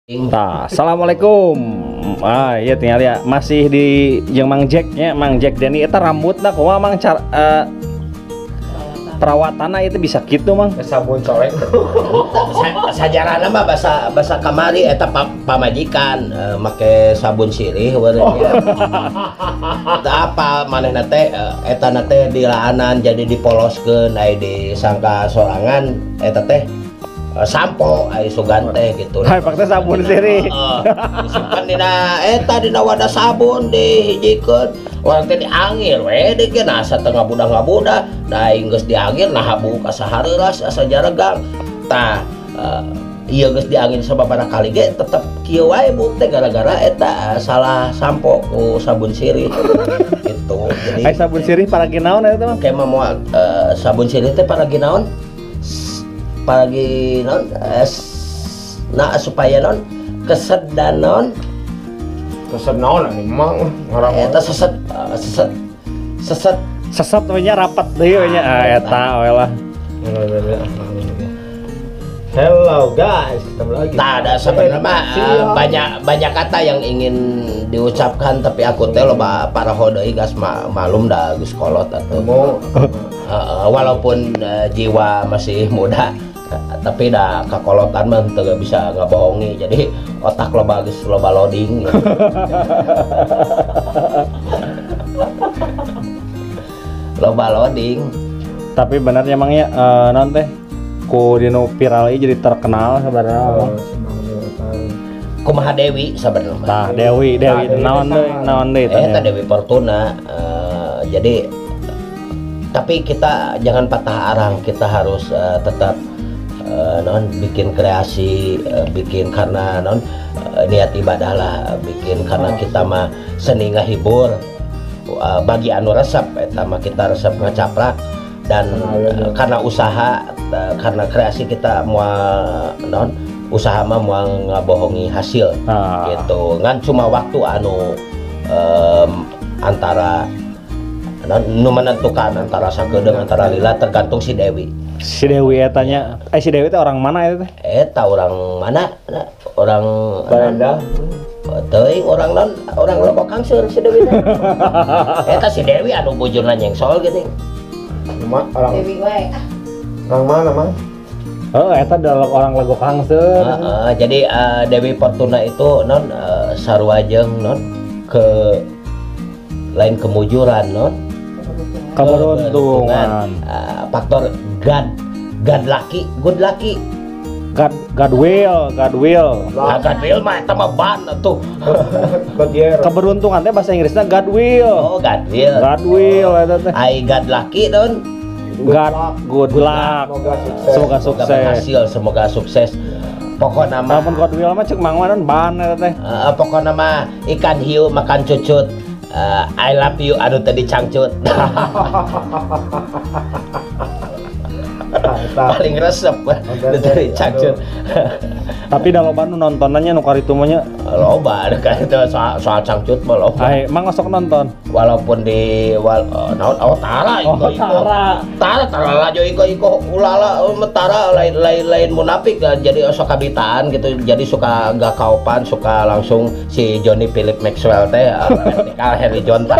Tah, assalamualaikum. Ah, iya tinggal ya masih di jeung Mang Jack nya, Mang Jack Denny eta rambutna kumaha Mang cara perawatanna itu bisa gitu Mang. Sabun colek. Sajarahna mah basa basa kamari eta pamajikan make sabun sirih wareunya. Teu apa manehna teh eta na teh dilaanan jadi dipoloskeun ai disangka sorangan eta teh sampo ai sugan teh gitu. Hai paksa sabun sirih. Heeh. Disimpan dina eta dina wadah sabun dihijikeun. Urang teh diangir we deui nah satengah budah-ngabudah da aing geus diangir nah buka sahareuras asa jaregang. Tah ieu geus diangir sababaraha kali ge tetep kieu wae buuk teh gara-gara eta salah sampo ku sabun sirih gitu. Jadi ai sabun sirih paragi naon eta mah? Kayak mah moal sabun sirih teh paragi naon? Paragi naon? Nah supaya naon keset dan naon? Keset naon anjing mah ngarang. Eta seset seset seset seset we nya rapat deui we nya. Ah eta we lah. Hello guys, ketemu lagi. Nah, ada sebenarnya banyak banyak kata yang ingin diucapkan tapi aku teh loba paraho deui gas malum da geus kolot atuh. Walaupun jiwa masih muda tapi dah kakolotan mah teu bisa ngabohongi. Jadi otak loba geus loba loading. Gitu. Loba loading. Tapi benarnya emangnya naon teh? Ku dino viral ieu jadi terkenal sebenarnya. Kumaha Dewi sebenarnya. Tah Dewi Dewi naon deui naon deui tah. Eta Dewi Fortuna jadi tapi kita jangan patah arang, kita harus tetap non bikin kreasi, bikin karena non niat ibadah lah, bikin karena kita mah seni ngahibur bagi anu resep eta mah kita resep ngacaprak dan karena usaha karena kreasi kita moal non usaha mah moal ngabohongi hasil gitu ngan cuma waktu anu antara non nu menentukan antara sakedeung antara lila tergantung si Dewi. Si Dewi etanya si Dewi teh orang mana eta teh? Eta orang mana? Orang Belanda. Teuing orang non orang Lebok Kangseur si Dewi teh. Eta si Dewi anu bujurna nyengsol geuning. Orang Dewi wae. Orang mana, Mang? Oh, eta adalah orang Legok Kangseur. Jadi Dewi Fortuna itu non sarua jeung non ke lain kemujuran non keberuntungan. Faktor God, God lucky, good lucky. God, God will, God will. Nah, God will mah eta mah ban atuh. Keberuntungan teh bahasa Inggrisnya God will. Oh, God will. God will eta teh. Ai God lucky don. God good luck. Semoga sukses. Semoga sukses. Semoga berhasil, semoga sukses. Pokokna mah lamun God will mah ceuk Mang mah ban eta teh. Pokokna mah ikan hiu makan cucut. I love you anu tadi cangcut. Paling resep dari cangcut. Tapi da loba nu nontonannya nu karitu mah nya loba kan itu soal cangcut mah loba. Ai mang sok nonton. Walaupun di naon oh tara iko iko. Tara tara lajo iko iko ulala tara lain lain lain munafik jadi sok kabitaan gitu. Jadi suka gak kaopan suka langsung si Johnny Philip Maxwell teh vertikal Harry Jonta.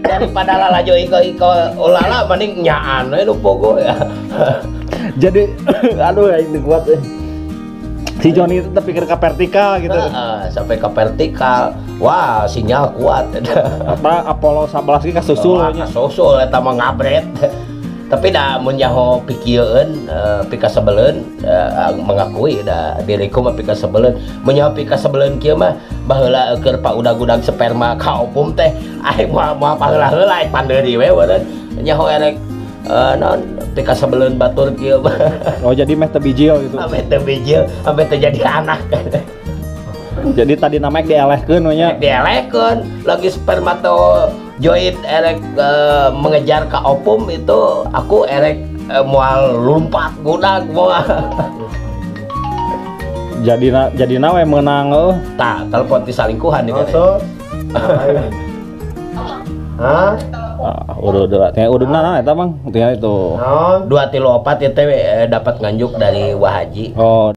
Daripada lalajo iko iko ulala mending nyaan we nu pogo ya. Jadi aduh ya ini kuat Si Johnny itu terpikir ke vertikal gitu. Sampai ke vertikal. Wah, sinyal kuat. Apa Apollo 11 ge kasusul nya. Kasusul eta mah ngabret. Tapi da mun nyaho pikieun pikasebeleun mengakui da diriku mah pikasebeleun. Mun nyaho pikasebeleun kieu mah baheula keur paudag-udag sperma ka opum teh aing moal moal paheula-heula aing pandeuri we meureun. Nyaho erek non pikasebeleun batur kieu mah. Oh, jadi meh teu bijil gitu. Ameh teu bijil, ameh teu jadi anak. Jadi tadi namanya dielehkeun we nya. Dielehkeun, lagi spermatozoid erek mengejar ka opum itu aku erek moal lompat gudag moal. Jadi na we meunang eueuh. Tah, telepon ti salingkuhan di kene. Hah? Ah, udud tinggal ududna naon eta, Mang? Tinggal itu. Naon? 2 3 4 itu dapat nganjuk dari Wa Haji. Oh.